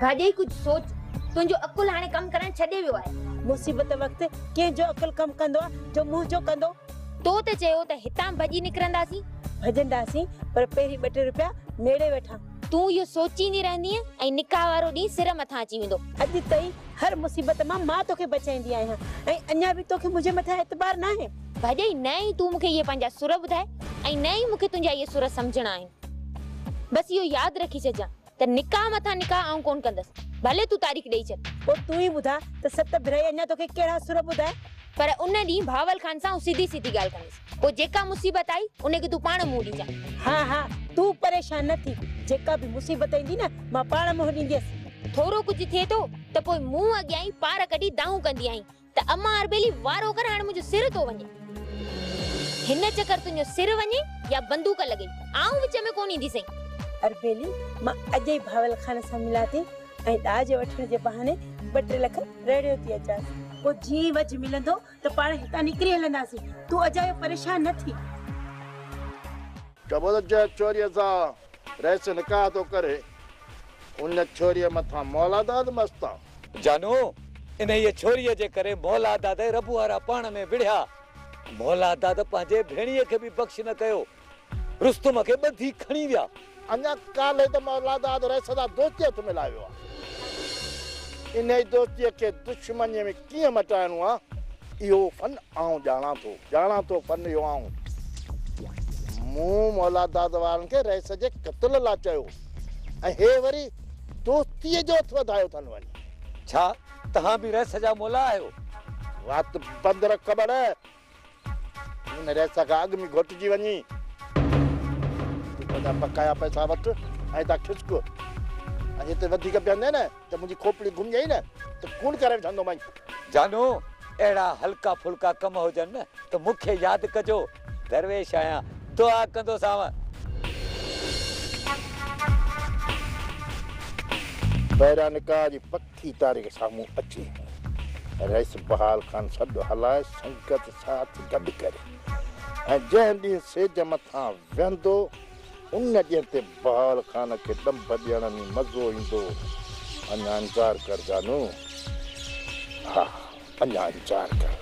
ڀاڄائي ڪجهه سوچ، تنهنجو عقل هاڻي ڪم ڪرڻ ڇڏي ويو آهي. مصيبت وقت ڪنهن جو عقل ڪم ڪندو آ جو منهنجو ڪندو. تو ته چيو ته هتان ڀڄي نڪرنداسين. ڀڄنداسين پر پهرين ٻه ٽي روپيا ميڙي وٺان. تون اهو سوچيندي رهندينء ۽ نڪاح وارو ڏينهن سر مٿان اچي ويندو. اڄ تائين هر مصيبت مان مان توکي بچائيندي آهيان ۽ اڃا به توکي منهنجي مٿان اعتبار ناهي. ڀاڄائي نه ئي تون مون کي اهي پنهنجا سر ٻڌاء ۽ نه ئي مون کي تنهنجا اهي سر سمجهڻا آهن. بس اهو ياد رکي ڇڏجان ته نڪاح مٿان نڪاح آئون ڪونه ڪندس. ڀلي تون تاريخ ڏيئي ڇڏ. پوء تون ئي ٻڌاء ته ست ڀرائي اڃا توکي ڪهڙا سر ٻڌائي؟ پر ان ڏينهن بهاول خان سان آئون سڌي سڌي ڳالهه ڪندس. پوء جيڪا مصيبت آئي، ان کي تون پاڻ منهن ڏجان. ها ها، تون پريشان نه ٿي. جيڪا به مصيبت ايندي نه، مان پاڻ منهن ڏينديس. ٿورو ڪجهه ٿئي ٿو ته پوء مون اڳيان ئي پار ڪڍي دانهون ڪندي آهين ته امان اربيلي وارو ڪر هاڻي منهنجو سر ٿو وڃي. هن چڪر تنهنجو سر وڃي يا بندوق لڳئي، آئون وچ ۾ ڪونه اينديسئين. اربيلي، مان اڄ ئي بهاول خان سان ملان ٿي ۽ ڏاج وٺڻ جي بهاني ٻه ٽي لک ريڙهيو ٿي اچانس. پوء جيئن ئي وجهه ملندو ته پاڻ هتان نڪري هلنداسين، تون اجايو پريشان نه ٿي. چئبو ته جنهن ڇوريء سان رئيس نڪاح ٿو ڪري، ان ڇوريء مٿان مولاداد مست آ. جانو، انهيء ڇوريء جي ڪري مولاداد ۽ ربو وارا پاڻ ۾ وڙهيا. مولاداد پنهنجي ڀيڻيء کي به بخش نه ڪيو. رستم کي ٻڌي کڻي ويا. اڃا ڪالهه ئي ته مولاداد رئيس سان دوستي هٿ ملائي ويو آ. انهيء دوستيء کي دشمنيء ۾ ڪيئن مٽائڻو آ، اهو فن آئون ڄاڻان ٿو. ڄاڻان ٿو فن اهو آئون. مون مولاداد وارن کي رئيس جي قتل لا چيو ۽ هي وري دوستيء جو هٿ وڌايو اٿن وڃي. ڇا توهان به رئيس جا مولا آهيو؟ وات بند رک ٻڙ. ان رئيس کان اڳ ۾ گهوٽجي وڃين. تون پنهنجا بقايا پئسا وٺ ۽ هتان کسڪ. ۽ هتي وڌيڪ بيهندين نه ته منهنجي کوپڙي گهمجئي نه ته خون ڪري وجهندومانء. جانو، اهڙا هلڪا ڦلڪا ڪم هجن نه ته مون کي ياد ڪجو. درويش آهيان، دعا ڪندوسانو. پهريان نڪاح جي پڪي تاريخ سامهون اچي. رئيس بحال خان سڏ هلائي سنگت ساٿ گڏ ڪري ۽ جنهن ڏينهن سيج مٿان ويهندو ان ڏينهن تي بحال خان کي ڏنڀ ڏيڻ ۾ مزو ايندو. اڃا انتظار ڪر جانو. ها اڃا انتظار ڪر.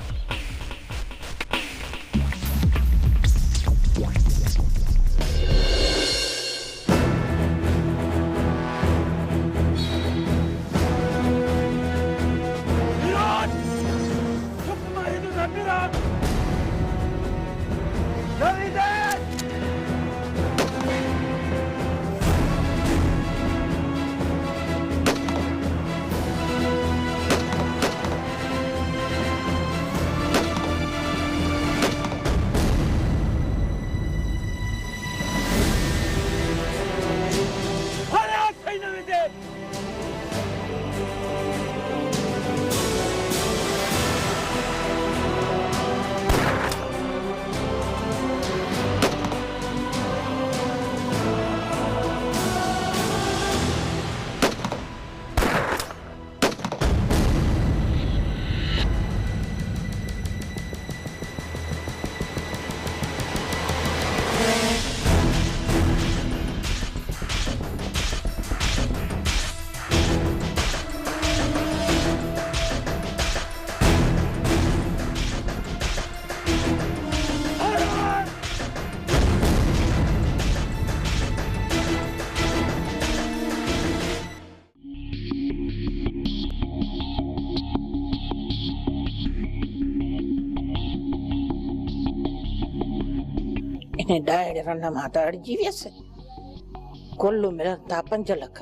انهي ڏائڻ رن مان ته اڙجي ويس. ڪل ملن ٿا پنج لک.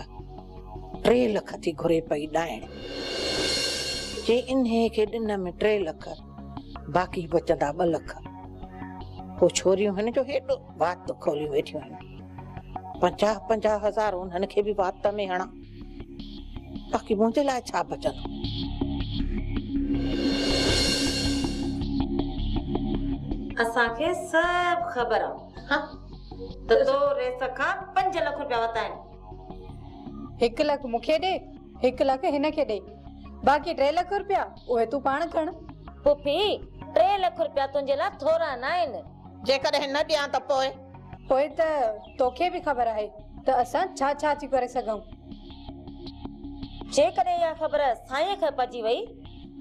ٽي لک ٿي گهري پئي ڏائڻ. چي انهي کي ڏنم ٽي لک، باقي بچندا ٻه لک. پوء ڇوريون هن جو هيڏو وات کوليون ويٺيون آهن. پنجاهه پنجاهه هزار انهن کي به وات ۾ هڻان. باقي منهنجي لاء ڇا بچندو؟ اسان کي سڀ خبر آ ته تو رئيس کان پنج لک روپيا ورتا آهن. هڪ لک مون کي ڏي، هڪ لک هن کي ڏي. باقي ٽي لک روپيا اهي تون پاڻ کڻ. پڦي، ٽي لک روپيا تنهنجي لاء ٿورا ناهن. جيڪڏهن نه ڏيان ته پوء؟ پوء ته توکي به خبر آهي ته اسان ڇا ڇا ٿيون ڪري سگهون. جيڪڏهن اها خبر سائينء کي پئجي وئي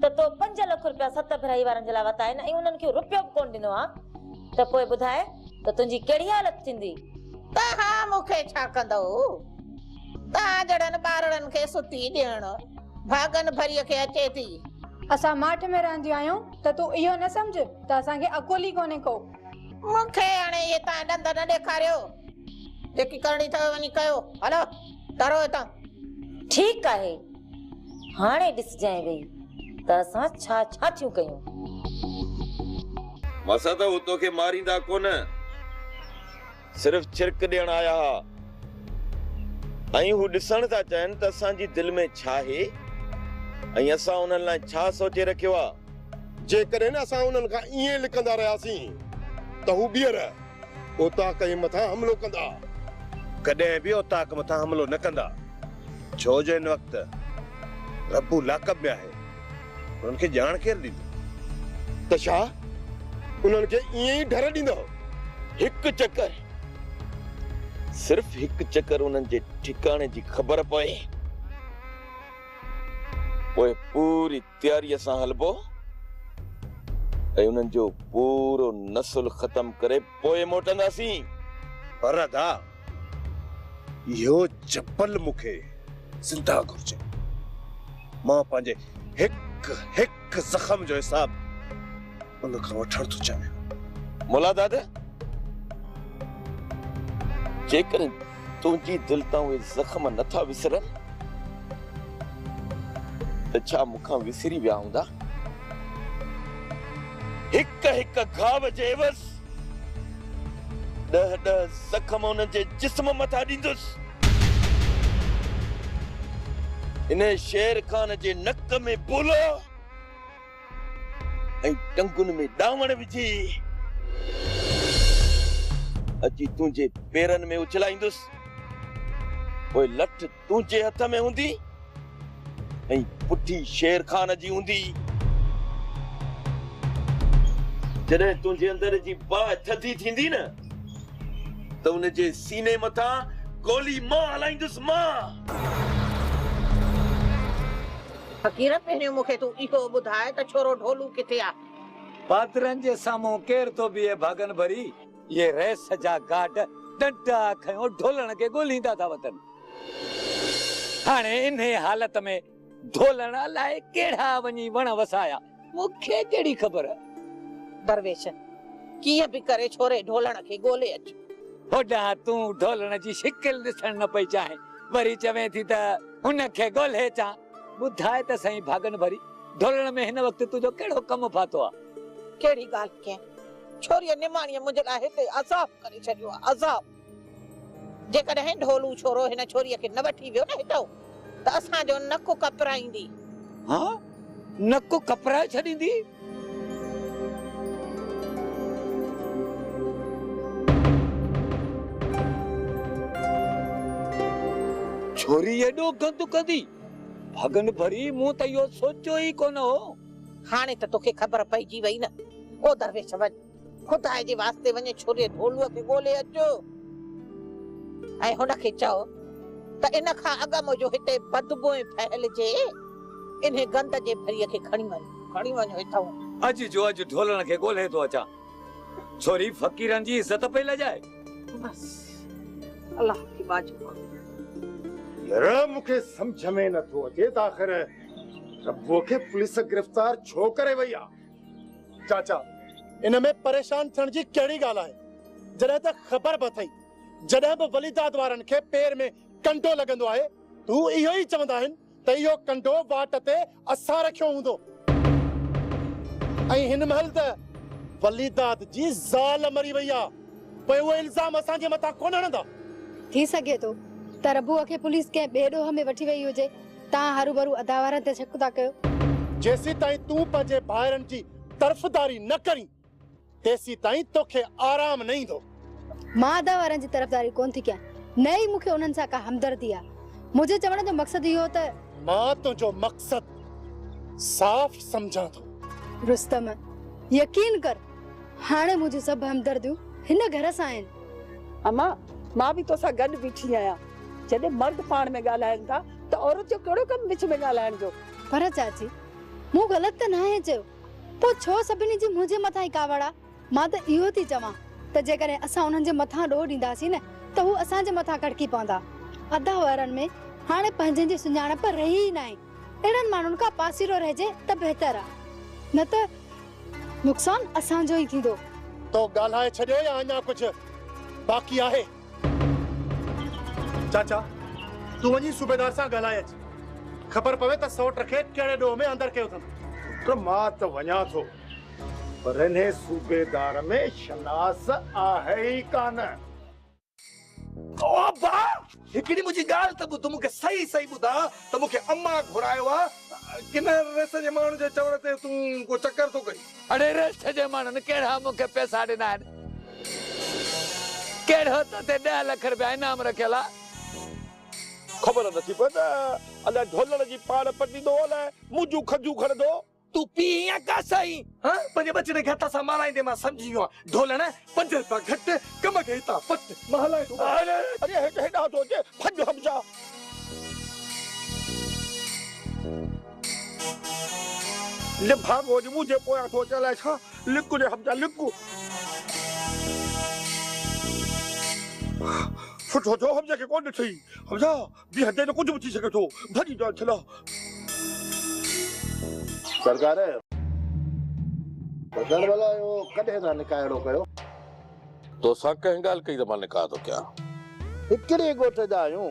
ته تو 5 لک رپيا ست ڀرائي وارن جي لاء ورتا آهن ۽ انهن کي رپيو به ڪونه ڏنو آ ته پوء ٻڌاء ته تنهنجي ڪهڙي حالت ٿيندي؟ توهان مون کي ڇا ڪندؤ؟ توهان جهڙن ٻارڙن کي ستي ڏيڻ ڀاڳن ڀريء کي اچي ٿي. اسان ماٺ ۾ رهنديون آهيون ته تون اهو نه سمجهه ته اسان کي عقل ئي ڪونهي ڪو. مون کي هاڻي اهي توهان ڏند نه ڏيکاريو. جيڪي ڪرڻي اٿو وڃي ڪيو. هلو ٽرو هتان. ٺيڪ آهي، هاڻي ڏسجانء ويهي ته اسان ڇا ڇا ٿيون ڪيون. ماسا ته هو توکي ماريندا ڪونه، صرف ڇرڪ ڏيڻ آيا ها ۽ هو ڏسڻ ٿا چاهين ته اسان جي دل ۾ ڇاهي ۽ اسان انهن لاء ڇا سوچي رکيو آ. جيڪڏهن اسان انهن کان ائين لڪندا رهياسين ته هو ٻيهر اوطاق جي مٿان حملو ڪندا. ڪڏهن به اوطاق مٿان حملو نه ڪندا، ڇو جو هن وقت ربو لاڪپ ۾ آهي، انهن کي ڄاڻ ڪير ڏيندو؟ ته ڇا انهن کي ائين ئي ڍر ڏيندؤ؟ هڪ چڪر، صرف هڪ چڪر انهن جي ٺڪاڻي جي خبر پوي، پوء پوري تياريء سان هلبو ۽ انهن جو پورو نسل ختم ڪري پوء موٽنداسين. پر ادا، اهو جبل مون کي زنده گهرجي. مان پنهنجي هڪ هڪ زخم جو حساب ان کان وٺڻ ٿو چاهيان. مولا داد، جيڪڏهن تنهنجي دل تان اهي زخم نه ٿا وسرن ته ڇا مون کان وسري ويا هوندا؟ هڪ هڪ گهاو جي عيوض ڏهه ڏهه زخم انهن جي جسم مٿان ڏيندس. انهيء شير خان جي نڪ ۾ بولا ۽ ٽنگن ۾ ڏانوڻ وجهي اچي تنهنجي پيرن ۾ اڇلائيندس. پوء لٺ تنهنجي هٿ ۾ هوندي ۽ پٺي شير خان جي هوندي. جڏهن تنهنجي اندر جي باهه ٿڌي ٿيندي نه ته ان جي سيني مٿان گولي مان هلائيندس مان. فقير پهريون مون کي تون اهو ٻڌاء ته ڇورو ڍولو ڪٿي آ؟ پادرن جي سامهون ڪير ٿو بيهي ڀاڳن ڀري؟ اهي رئيس جا گارڊ ڏنڊا کنيو ڍولڻ کي ڳولهيندا ٿا وتن. هاڻي انهيء حالت ۾ ڍولڻ الائي ڪهڙا وڃي وڻ وسايا، مون کي ڪهڙي خبر. درويش، ڪيئن به ڪري ڇوري ڍولڻ کي ڳولي اچ. هوڏانهن تون ڍولڻ جي شڪل ڏسڻ نه پئي چاهين، وري چوين ٿي ته هن کي ڳولي اچان. ٻڌاء ته سهين ڀاڳن ڀري، ڍولڻ ۾ هن وقت تنهنجو ڪهڙو ڪم ڦاٿو آ؟ ڪهڙي ڳالهه ڪيائين؟ ڇوريء نماڻيء منهنجي لاء هتي عذاب ڪري ڇڏيو آ، عذاب. جيڪڏهن ڍولو ڇورو هن ڇوريء کي نه وٺي ويو نه هتئون ته اسان جو نڪ ڪپرائيندي. ها، نڪ ڪپرائي ڇڏيندي؟ ڇوري ايڏو گند ڪندي؟ ڀڳن ڀري، مون ته اهو سوچيو ئي ڪونه هو. هاڻي ته توکي خبر پئجي وئي نه. او درويش وڃ، خدا جي واسطي وڃي ڇوريء ڍولوء کي ڳولي اچ ۽ هن کي چئو ته ان کان اڳ منهنجو هتي بدبوء ڦهلجي، انهي گند جي ڀريء کي کڻي وڃ، کڻي وڃ هتئون. اڄ جو اڄ ڍولڻ کي ڳولي ٿو اچان. ڇوري فقيرن جي عزت پئي لڄائي. بس الله کي ٻاجهه. يار مون کي سمجهه ۾ نه ٿو اچي ته آخر ربوء کي پوليس گرفتار ڇو ڪري وئي آ؟ چاچا ان ۾ پريشان ٿيڻ جي ڪهڙي ڳالهه آهي، جڏهن ته خبر به اٿئي جڏهن به وليداد وارن کي پير ۾ ڪنڊو لڳندو آهي ته هو اهو ئي چوندا آهن ته اهو ڪنڊو واٽ تي اسان رکيو هوندو ۽ هن مهل ته وليداد جي زال مري وئي آ پوء اهو الزام اسان جي مٿان ڪونه هڻندا. ٿي سگهي ٿو ته ربوء کي پوليس ڪنهن ٻئي ڏوهه ۾ وٺي وئي هجي، توهان هروڀرو ادا وارن تي شڪ ٿا ڪيو. جيسيتائين تون پنهنجي ڀائرن جي طرفداري نه ڪرين تيسيتائين توکي آرام نه ايندو. مان ادا وارن جي طرفداري ڪونه ٿي ڪيان، نه ئي مون کي انهن سان ڪا همدردي آ. منهنجي چوڻ جو مقصد اهو هو ته. مان تنهنجو مقصد صاف سمجهان ٿو. رستم، يقين ڪر، هاڻي منهنجون سڀ همدرديون هن گهر سان آهن. اما، مان به توسان گڏ بيٺي آهيان. جڏهن مرد پاڻ ۾ ڳالهائن ٿا त औरत जो कहिड़ो कमु विच में ॻाल्हाइण जो? पर चाची, मूं ग़लति त नाहे चयो, पोइ छो सभिनी जी मुंहिंजे मथां ई कावड़ आहे? मां त इहो थी चवां त जेकॾहिं असां उन्हनि जे मथां ॾोह ॾींदासीं न त हू असांजे मथां कड़की पवंदा। अदा वारनि में हाणे पंहिंजनि जी सुञाणप रही ई नाहे। अहिड़नि माण्हुनि खां पासिरो रहिजे त बहितर आहे, न त नुक़सानु असांजो ई थींदो। तो ॻाल्हाए छॾियो या अञा कुझु बाक़ी आहे? चाचा, तूं वञी सूबेदार सां ॻाल्हाए अच, ख़बर पवे त सौट खे कहिड़े ॾोह में अंदरि कयो अथनि। त मां त वञा थो, पर इन सूबेदार में शनास आहे ई कान। ओ अब्बा, हिकिड़ी मुंहिंजी ॻाल्हि त ॿुध, मूंखे सही सही ॿुधा त मूंखे अम्मा घुरायो आहे। किन रेस जे माण्हुनि जे चवण ते तूं को चकर थो करी? अड़े रेस जे माण्हुनि कहिड़ा मूंखे पैसा ॾिना आहिनि? कहिड़ो तो ते 10 लख रुपया इनाम रखियल आहे? ख़बर नथी पवे त अलाए ढोलण जी पाड़ पटींदो, अलाए मुंहिंजूं खजूं खणंदो। तूं पीउ या कासा ई? हा, पंहिंजे बचड़े खे हथ सां माराईंदे मां सम्झी वियो आहियां। ढोलण 5 रुपया घटि, कम खे हितां पट, मां हलाए थो। अरे अरे, हेॾां थो अचे, भॼ हमजा। लिभाॻो मुंहिंजे पोयां थो अचे, अलाए छा? लिक ॾे हमजा, लिक। सुठो थियो हमजा खे कोन ॾिठई। हमजा, बीहंदे त कुझु बि थी सघे थो, भॼी जा छला। सरकार, बदल वाला इहो कॾहिं था निकाह अहिड़ो कयो? तोसां कंहिं ॻाल्हि कई त मां निकाह थो कयां? हिकिड़े ॻोठ जा आहियूं,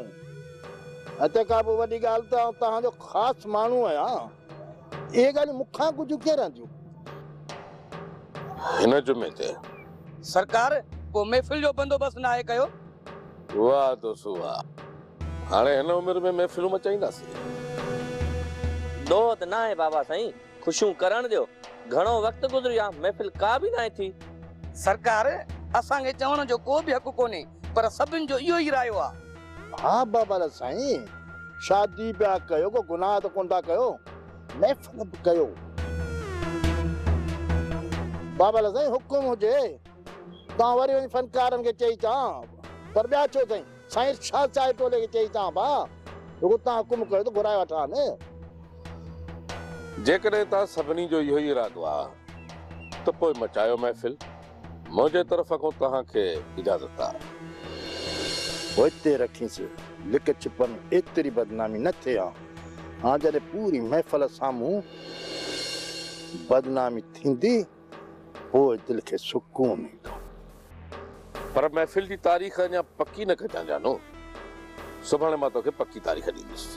ऐं तंहिंखां पोइ वॾी ॻाल्हि त आउं तव्हांजो ख़ासि माण्हू आहियां। इहे ॻाल्हियूं मूंखां कुझु कीअं रहंदियूं? हिन जुमे ते सरकार को महफ़िल जो बंदोबस्तु नाहे कयो? वाह दोस्तो वाह, हाणे हिन उमिरि में महफ़िलूं मचाईंदासीं। ॾोह त नाहे बाबा साईं, ख़ुशियूं करण ॾियो। घणो वक़्तु गुज़री आहे, महफ़िल का बि नाहे थी। सरकार, असांखे चवण जो को बि हक़ कोन्हे, पर सभिनि जो इहो ई रायो आहे। हा बाबा साईं, शादी पिया कयो, को गुनाह त कोन था कयो, महफ़िल बि कयो। बाबा साईं हुकुम हुजे, तव्हां वरी वञी फनकारनि खे चई अचां, पर ॿिया छो साईं, साईं छा चाहे टोले खे चई अचां भा, रुॻो तव्हां हुकुम कयो त घुराए वठां न। जेकॾहिं तव्हां सभिनी जो इहो ई इरादो आहे त पोइ मचायो महफ़िल, मुंहिंजे तरफ़ खां तव्हांखे इजाज़त आहे। पोइ रखीसि, लिक छिप में एतिरी बदनामी न थिए हा। हा, जॾहिं पूरी महफ़िल साम्हूं बदनामी थींदी, पोइ दिलि खे सुकून ईंदो। पर महफ़िल जी तारीख़ अञा पकी न कजांइ जानू, सुभाणे मां तोखे पकी तारीख़ ॾींदुसि।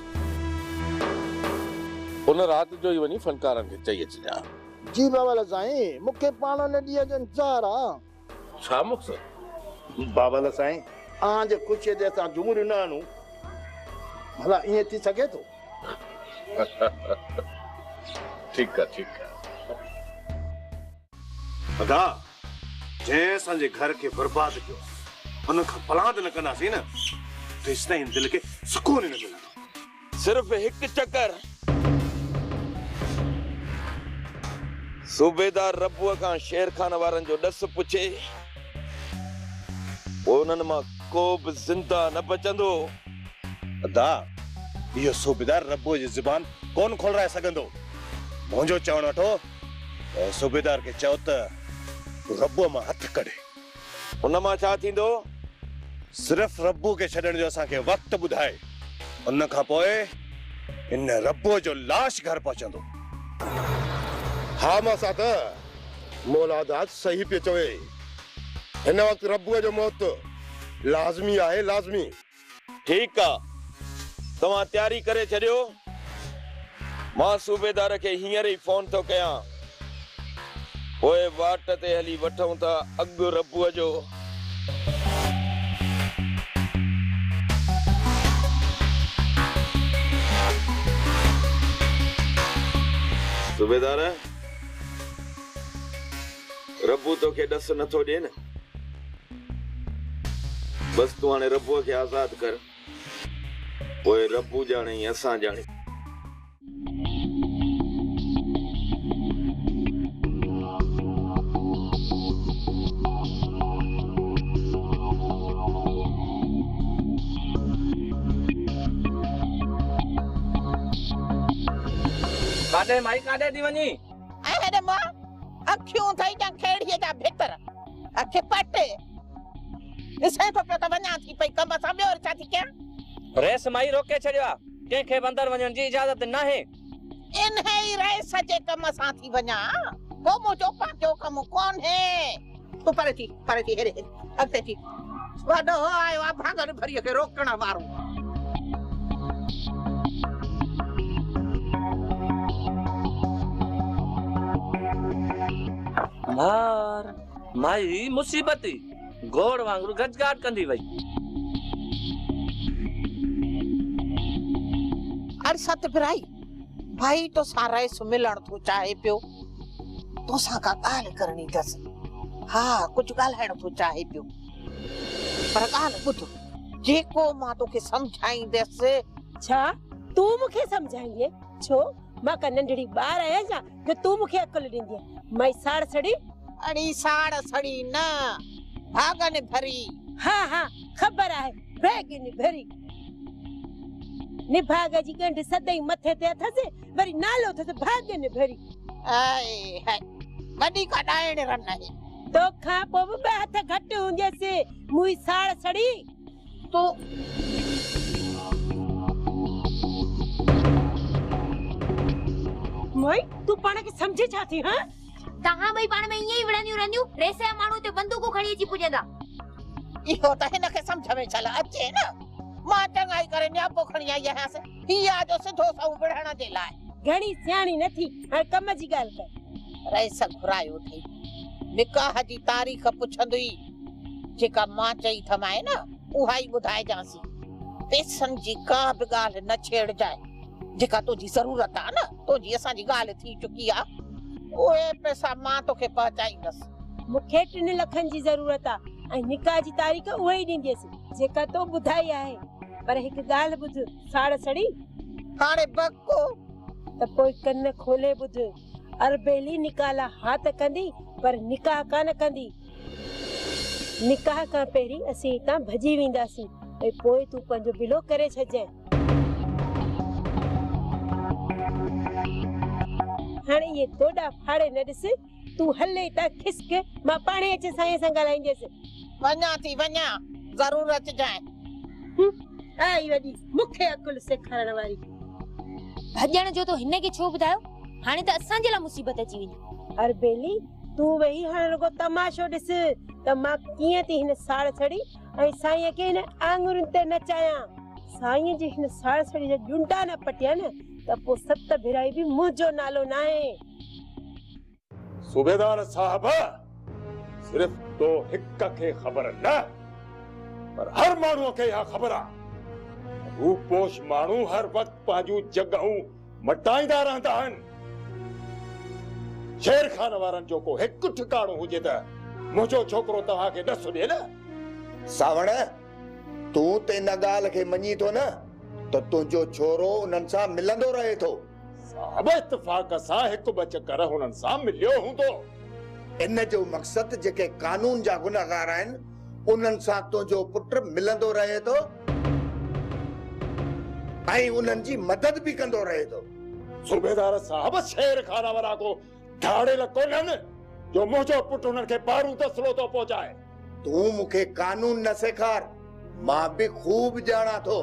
उन राति जो ई वञी फनकारनि खे चई अचिजांइ। जी बाबा साईं, मूंखे पाण उन ॾींहं जो इंतज़ार आहे। छा मक़सदु? बाबा साईं, अव्हांजे ख़ुशीअ ते असां झूमरियूं न आणूं, भला ईअं थी सघे थो? ठीकु आहे, ठीकु आहे। अदा, जंहिं असांजे घर खे बर्बाद कयो, उन खां पलांद न कंदासीं न, तेसिताईं दिलि खे सुकून ई न मिलंदो। सिर्फ़ हिकु चकर सूबेदार रबूअ खां शेर खान वारनि जो ॾस पुछे, पोइ उन्हनि मां को बि ज़िंदा न बचंदो। अदा, इहो सूबेदार रबूअ जी ज़ुबान कोन खोलराए सघंदो। मुंहिंजो चवणु वठो, सूबेदार खे चओ त रबूअ मां हथ कढे। उन मां छा थींदो? सिर्फ़ रबूअ खे छॾण जो असांखे वक़्तु ॿुधाए, उन खां पोइ इन रबूअ जो लाश घर पहुचंदो। हा मां साथ, मौलादाद सही पियो चवे। हिन वक़्तु रबूअ जो मौत लाज़मी आहे, लाज़मी। ठीकु आहे, तव्हां तयारी करे छॾियो, मां सूबेदार खे हींअर ई फ़ोन थो कयां, पोइ वाट ते हली वठूं था अॻु रबूअ जो। सूबेदार, रबू तोखे ॾस नथो ॾिए न, बसि तूं हाणे रबूअ खे आज़ाद कर, पोइ रबू ॼाणे असां ॼाणे। ڪاڏي مائي ڪاڏي ٿي وڃين؟ ۽ هيڏي مان اکيون اٿئي ڄڻ کيڙيء جا ڀتر. اک پٽ. ڏسين ٿو پيو ته وڃان ٿي پئي ڪم سان، ٻيو وري ڇا ٿي ڪيان؟ رئيس مائي روڪي ڇڏيو آ، ڪنهن کي به اندر وڃڻ جي اجازت ناهي. انهيء ئي رئيس جي ڪم سان ٿي وڃان، ڪو منهنجو پنهنجو ڪم ڪونهي. تون پري ٿي، پري ٿي، هيڏي هيڏي اڳتي ٿي. وڏو آيو آ ڀاڳن ڀريء کي روڪڻ وارو. مار مائي مصيبت ئي گوڙ وانگر گجگاٽ ڪندي وئي. اڙي ست ڀرائي، ڀائي توسان رئيس ملڻ ٿو چاهي پيو. توسان ڪا ڳالهه ڪرڻي اٿس. ها، ڪجهه ڳالهائڻ ٿو چاهي پيو. پر ڳالهه ٻڌ، جيڪو مان توکي سمجهائيندس. ڇا، تون مون کي سمجهائيندين؟ ڇو، مان ڪا ننڍڙي ٻار آهيان ڇا، جو تون مون کي عقل ڏيندين؟ مائي ساڙ سڙي. اڙي ساڙ سڙي نه، ڀاڳن ڀري. ها ها، خبر آهي، ڀيڳن ڀري. نڀاڳ جي ڳنڍ سدائين مٿي تي اٿس، وري نالو اٿس ڀاڳن ڀري. هاء هاء، وڏي ڪا ڏائڻ رن آهي. توکان پوء به ٻه هٿ گهٽ هونديس، موئي ساڙ سڙي. تون موئي، تون پاڻ کي سمجهين ڇا ٿي، هان؟ توهان ٻئي پاڻ ۾ ائين ئي وڙهنديون رهنديون، ريس جا ماڻهو هتي بندوقون کڻي اچي پڄندا. اهو ته هن کي سمجهه ۾ ڇل اچي نه. مان چڱائي ڪري نياپو کڻي آئي آهيانس، هي آ جو سڌو سنئون وڙهڻ جي لاء. گهڻي سياڻي نه ٿي، هاڻي ڪم جي ڳالهه ڪر. رئيس گهرايو اٿئي، نڪاح جي تاريخ پڇندوئي، جيڪا مان چئي ٿمانء نه، اها ئي ٻڌائجانسين. پئسن جي ڪا به ڳالهه نه ڇيڙجانء، جيڪا تنهنجي ضرورت آ نه، تنهنجي اسان جي ڳالهه ٿي چڪي آ، اهي پئسا مان توکي پهچائيندس. مون کي 3 لکن جي ضرورت آ ۽ نڪاح جي تاريخ اها ئي ڏينديس، جيڪا تو ٻڌائي آهي. پر هڪ ڳالهه ٻڌ، ساڙ سڙي. هاڻي بڪو. ته پوء ڪن کولي ٻڌ. اربيلي نڪاح لا ها ته ڪندي، پر نڪاح ڪانه ڪندي. نڪاح کان پهرين اسين هتان ڀڄي وينداسين ۽ پوء تون پنهنجو بلو ڪري ڇڏجانء. هاڻي اهي دوڏا ڦاڙي نه ڏس، تون هل هتان کسڪ، مان پاڻهي اچي سائينء سان ڳالهائينديس. وڃان ٿي وڃان، ضرور اچجانء. هون، آئي وڏي مون کي عقل سيکارڻ واري. ڀڄڻ جو تو هن کي ڇو ٻڌايو؟ هاڻي ته اسان جي لاء مصيبت اچي ويندي. اربيلي، تون ويهي هاڻ رڳو تماشو ڏس ته مان ڪيئن ٿي هن ساڙ سڙي ۽ سائينء کي هن آڱرين تي نچايان. سائينء جي هن ساڙ سڙي جا ڄنڊا نه پٽيا نه ته پوء ست ڀيرائي به منهنجو نالو ناهي. صوبيدار صاحب، صرف تو هڪ کي خبر نه پر هر ماڻهوء کي اها خبر آ ته روپوش ماڻهو هر وقت پنهنجون جڳهون مٽائيندا رهندا آهن. شير خان وارن جو ڪو هڪ ٺڪاڻو هجي ته منهنجو ڇوڪرو توهان کي ڏس ڏي نه. سانوڻ، تون ته ان ڳالهه کي مڃين ٿو نه ته تنهنجو ڇورو انهن سان ملندو رهي ٿو. صاحب اتفاق سان هڪ ٻه چڪر هنن سان مليو هوندو. ان جو مقصد جيڪي قانون جا گنهگار آهن انهن سان تنهنجو پٽ ملندو رهي ٿو ۽ انهن جي مدد به ڪندو رهي ٿو. صوبيدار صاحب شير خان وارا ڪو ڌاڙيل ڪونهن جو منهنجو پٽ انهن کي بارود اصلو ٿو پهچائي. تون مون کي قانون نه سيکار، مان به خوب ڄاڻان ٿو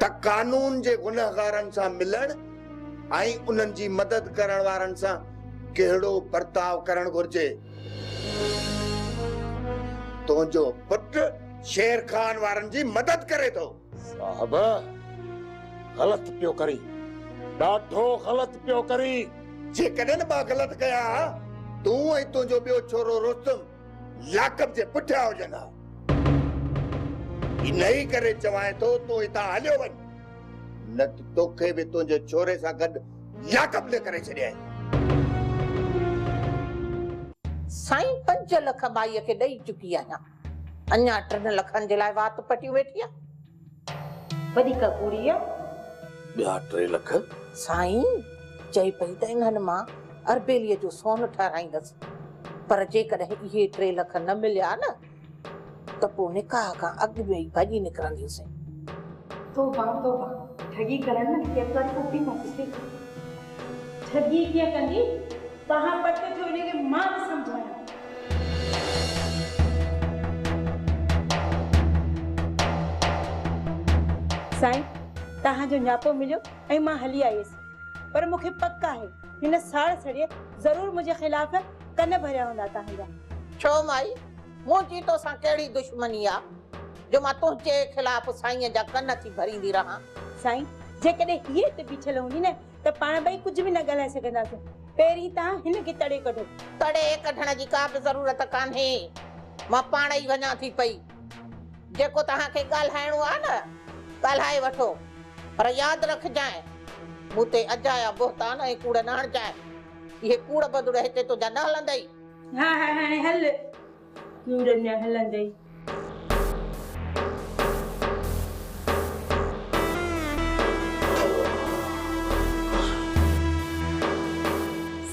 ته قانون جي گنهگارن سان ملڻ ۽ انهن جي مدد ڪرڻ وارن سان ڪهڙو برتاء ڪرڻ گهرجي. تنهنجو پٽ شير خان وارن جي مدد ڪري ٿو. صاحب، غلط پيو ڪرين، ڏاڍو غلط پيو ڪرين. جيڪڏهن مان غلط ڪيان ها، تون ۽ تنهنجو ٻيو ڇورو رستم لاڪپ جي پٺيان هجن ها. انهيء ڪري چوانء ٿو، تون هتان هليو وڃ، نه ته توکي به تنهنجي ڇوري سان گڏ لاڪپ ۾ ڪري ڇڏيائين. سائين 5 لک مائيء کي ڏئي چڪي آهيان، اڃا 3 لکن جي لاء وات پٽيون ويٺي آ. وڏي ڪا ڪوڙي آ. ٻيا 3 لک؟ سائين چئي پئي ته انهن مان اربيليء جو سون ٺهرائيندس، پر جيڪڏهن اهي 3 لک نه مليا نه ته پوء نڪاح کان اڳ ۾ ئي ڀڄي نڪرنديونسين. توبه توبه، ٺڳي ڪرڻ نه ڪيترا ڪوپي کان سکي. ٺڳي ڪيئن ڪندي؟ توهان پٽ ٿيو ان کي مان ٿي سمجهايان. سائين توهان جو نياپو مليو ۽ مان هلي آيس پر مون کي پڪ آهي هن ساڙ سڙيء ضرور منهنجي خلاف ڪن ڀريا هوندا توهان جا. ڇو مائي، منهنجي توسان ڪهڙي دشمني آ جو مان تنهنجي خلاف سائينء جا ڪن ٿي ڀريندي رهان. سائين، جيڪڏهن هيء هتي بيٺل هوندي نه ته پاڻ ٻئي ڪجهه به نه ڳالهائي سگهنداسين. پهرين توهان هن کي تڙي ڪڍو. تڙي ڪڍڻ جي ڪا به ضرورت ڪانهي. مان پاڻ ئي وڃان ٿي پئي. جيڪو توهان کي ڳالهائڻو آ نه، ڳالهائي وٺو. پر ياد رکجانء، مون تي اجايا بهتان ۽ ڪوڙ نه هڻجانء. اهي ڪوڙ بدوڙ هتي تنهنجا نه هلندئي. ها ها هاڻي هل. ڪوڙ نه هلندئي.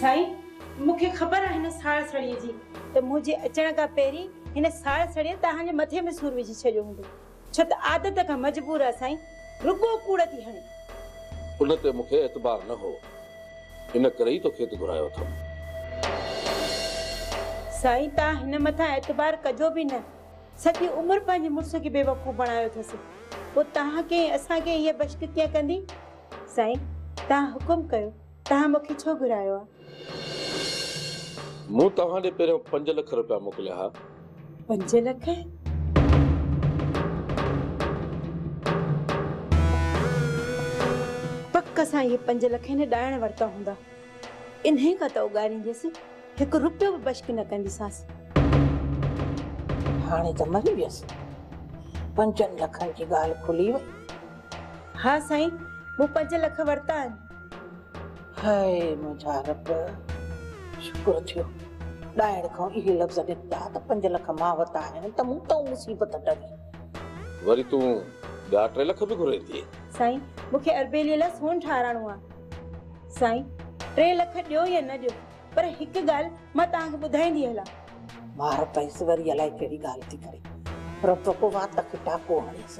سائين، مون کي خبر آهي هن ساڙ سڙيء جي ته منهنجي اچڻ کان پهرين هن ساڙ سڙيء توهان جي مٿي ۾ سور وجهي ڇڏيو هوندو. ڇو ته عادت کان مجبور آ سائين، رڳو ڪوڙ ٿي هڻي. ان تي مون کي اعتبار نه هو، ان ڪري ئي توکي هت گهرايو اٿم. سائين تان هن مٿان اعتبار ڪجو به نه، سڄي عمر پنهنجي مڙس کي بيوقوف بڻايو اٿس، پوء توهان کي ۽ اسان کي هيء بشڪ ڪيئن ڪندي؟ سائين توهان حڪم ڪيو، توهان مون کي ڇو گهرايو آ؟ مون توهان ڏي پهريون پنج لک رپيا موڪليا ها. پنج لک؟ پڪ سان اهي پنج لک هن ڏائڻ ورتا هوندا. انهيء کان ته اوڳاڙينديس، هڪ رپيو به بشڪ نه ڪنديسانس. هاڻي ته مري ويس. پنجن لکن جي ڳالهه کلي وئي. ها سائين، مون پنج لک ورتا آهن. هاء منهنجا رب! شڪر ٿيو ڏائڻ کان اهي لفظ نڪتا ته پنج لک مان ورتا آهن ته مون تئون مصيبت ٽري. وري تون ٻيا ٽي لک به گهرين ٿي؟ سائين مون کي اربيليء لاء سون ٺاهرائڻو آهي. سائين ٽي لک ڏيو يا نه ڏيو پر هڪ ڳالهه مان توهان کي ٻڌائيندي هلان. مار پئس وري الائي ڪهڙي ڳالهه ٿي ڪري. رب ڪو وات کي ٽاڪو هڻيس.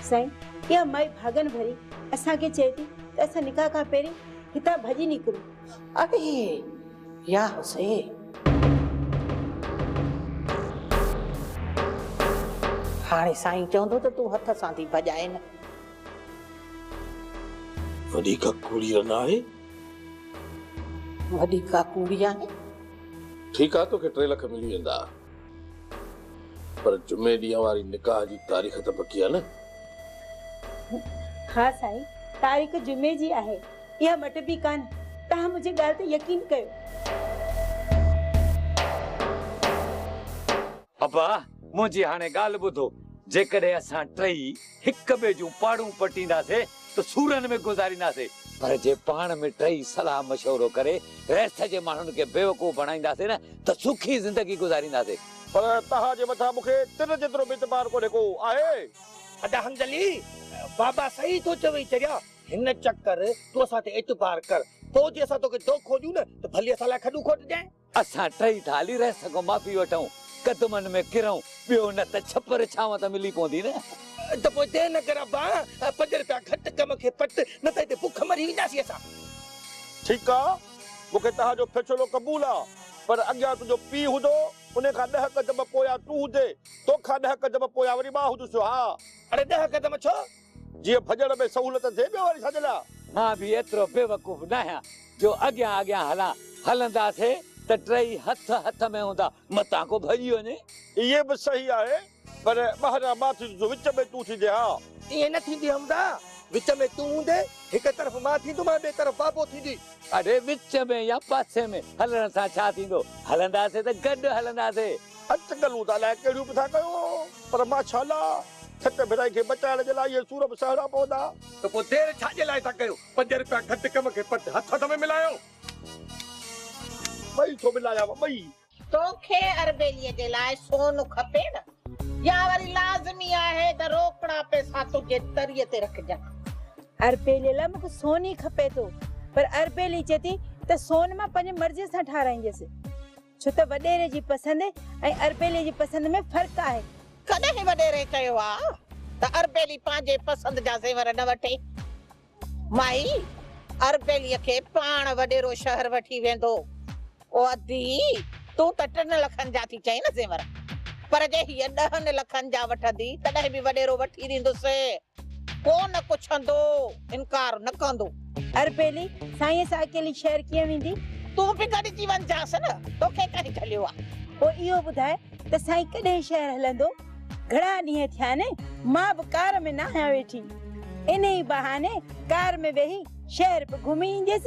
سائين اها مائي ڀاڳن ڀري اسان کي چئي ٿي ته اسان نڪاح کان پهرين هتان ڀڄي نڪرون. اڙي يا حسين. هاڻي سائين چوندو ته تون هٿ سان ٿي ڀڄائين. وڏي ڪا ڪوڙي رن آهي. وڏي ڪا ڪوڙي آهي. ٺيڪ آ توکي ٽي لک ملي ويندا پر جمعي ڏينهن واري نڪاح جي تاريخ ته پڪي آ نه؟ ها سائين تاريخ جمعي جي آهي اها مٽبي ڪانه توهان منهنجي ڳالهه تي يقين ڪيو. ابا منهنجي هاڻي ڳالهه ٻڌو جيڪڏهن اسان ٽئي هڪ ٻئي جون پاڙون پٽينداسين ته سورن ۾ گذارينداسين، پر جي پاڻ ۾ ٽئي صلاح مشورو ڪري رئيس جي ماڻهن کي بيوقوف بڻائينداسين نه ته سکي زندگي گذارينداسين. پر توهان جي مٿان مون کي تر جيترو به اعتبار ڪونهي ڪو آهي. ادا حمزلي، بابا صحيح ٿو چوي چريا، هن چڪر تون اسان تي اعتبار ڪر، پوء جي اسان توکي دوکو ڏيون نه ته ڀلي اسان لاء کڏون کوٽجانء. اسان ٽئي ٿا هلي رئيس کان معافي وٺون، قدمن ۾ ڪرون، ٻيو نه ته ڇپر ڇانو ته ملي پوندي نه. ته پوء دير نه ڪر ابا، پنج رپيا گهٽ ڪم کي پٽ، نه ته هتي بک مري وينداسين اسان. ٺيڪ آ، مون کي توهان جو فيصلو قبول آ، پر اڳيان تنهنجو پيء هوندو، ان کان ڏهه قدم پويان تون هوندين، توکان ڏهه قدم پويان وري مان هوندس، ها. اڙي ڏهه قدم ڇو؟ جيئن ڀڄڻ ۾ سهولت ٿئي، ٻيو وري ڇا جي لاء؟ مان به ايترو بيوقوف ناهيان جو اڳيان اڳيان هلان، هلنداسين ته ٽئي هٿ هٿ ۾ هوندا، متان ڪو ڀڄي وڃي. اهي به صحيح آهي، پر ٻاهران مان ٿيندس، وچ ۾ تون ٿيندين ها. ائين نه ٿيندي حمزه، وچ ۾ تون هوندين، هڪ طرف مان ٿيندومان، ٻئي طرف بابو ٿيندي. اڙي وچ ۾ يا پاسي ۾ هلڻ سان ڇا ٿيندو، هلنداسين ته گڏ هلنداسين. اٽڪلون ته الائي ڪهڙيون به ٿا ڪيو، پر ماشاءالله ڇٽ ڀرائي کي بچائڻ جي لاء اهي سور به سهڻا پوندا. ته پوء دير ڇا جي لاء ٿا ڪيو؟ پنج رپيا گهٽ ڪم کي پٽ هٿ هٿ ۾ ملايو. ٻئي ٿو ملايانو ٻئي. توکي اربيليء جي لاء سون کپي نه؟ يا وري لازمي آهي ته روڪڙا پئسا تنهنجي تريء تي رکجن؟ اربيليء لاء مون کي سون ئي کپي ٿو، پر اربيلي چئي ٿي ته سون مان پنهنجي مرضيء سان ٺاهرائينديس. ڇو ته وڏيري جي پسند ۽ اربيلي جي پسند ۾ فرق آهي. ڪڏهن وڏيري چيو آ ته اربيلي پنهنجي پسند جا زيور نه وٺي؟ مائي، اربيليء کي پاڻ وڏيرو شهر وٺي ويندو. او ادي، تون ته ٽن لکن جا ٿي چئين نه زيور، پر جي هيء ڏهن لکن جا وٺندي تڏهن به وڏيرو وٺي ڏيندس. ڪو نه ڪڇندو، انڪار نه ڪندو. اربيلي، سائينء سان اڪيلي شهر ڪيئن ويندي؟ تون به گڏجي وڃجانس نه، توکي ڪنهن جهليو آ؟ پوء اهو ٻڌاء ته سائين ڪڏهن شهر هلندو؟ گهڻا ڏينهن ٿيا آهن، مان به ڪار ۾ ناهيان ويٺي. انهيء بهاني ڪار ۾ ويهي شهر به گهمي اينديس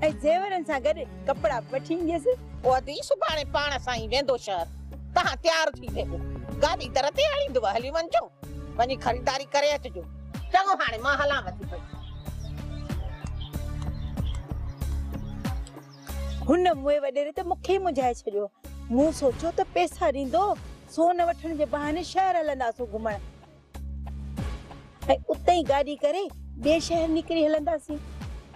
۽ زيورن سان گڏ ڪپڙا به وٺي اينديس. او ادي، سڀاڻي پاڻ سائين ويندو شهر، توهان تيار ٿي ويهو، گاڏي در تي آڻيندو، هلي وڃجو، وڃي خريداري ڪري اچجو. چڱو هاڻي مان هلانو ٿي پئي. هن موئي وڏيري ته مون کي ئي منجهائي ڇڏيو. مون سوچيو ته پئسا ڏيندو، سون وٺڻ جي بهاني شهر هلنداسون گهمڻ ۽ اتي ئي گاڏي ڪري ٻئي شهر نڪري هلنداسين.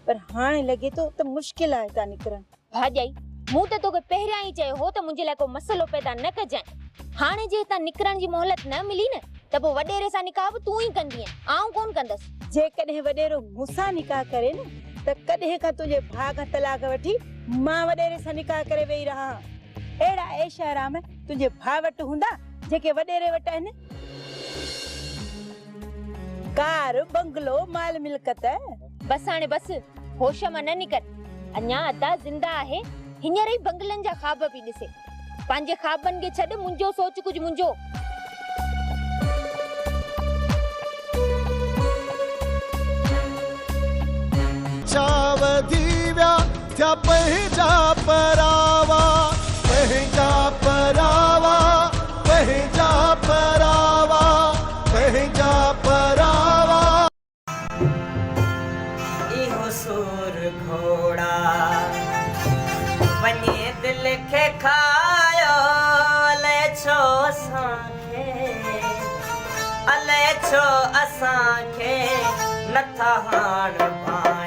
پر هاڻي لڳي ٿو ته مشڪل آهي هتان نڪرڻ. ڀاڄائي، مون ته توکي پهريان ئي چيو هو ته منهنجي لاء ڪو مسئلو پيدا نه ڪجانء. هاڻي جي هتان نڪرڻ جي مهلت نه ملي نه ته پوء وڏيري سان نڪاح به تون ئي ڪندينء، آئون ڪونه ڪندس. جيڪڏهن وڏيرو مون سان نڪاح ڪري نه ته ڪڏهن کان تنهنجي ڀاء کان طلاق وٺي مان وڏيري سان نڪاح ڪري ويهي رهان. اهڙا عيش آرام تنهنجي ڀاء وٽ هوندا جيڪي وڏيري وٽ آهن. ڪار، بنگلو، مال ملڪت. بس هاڻي بس، هوش مان نه نڪر. اڃا ادا زنده آهي، هينئر ئي بنگلن جا خواب پئي ڏسي. پنهنجي خوابن کي ڇڏ، منهنجو سوچ ڪجهه منهنجو. ڇا وڌي ويا ٿيا پنهنجا پراوا، پنهنجا پراوا، پنهنجا پراوا، پنهنجا پراوا. اهو سور گهوڙا وڃي دل کي کايو الائي ڇو اسان کي الائي ڇو اسان کي نٿا هاڻ ڀانئن.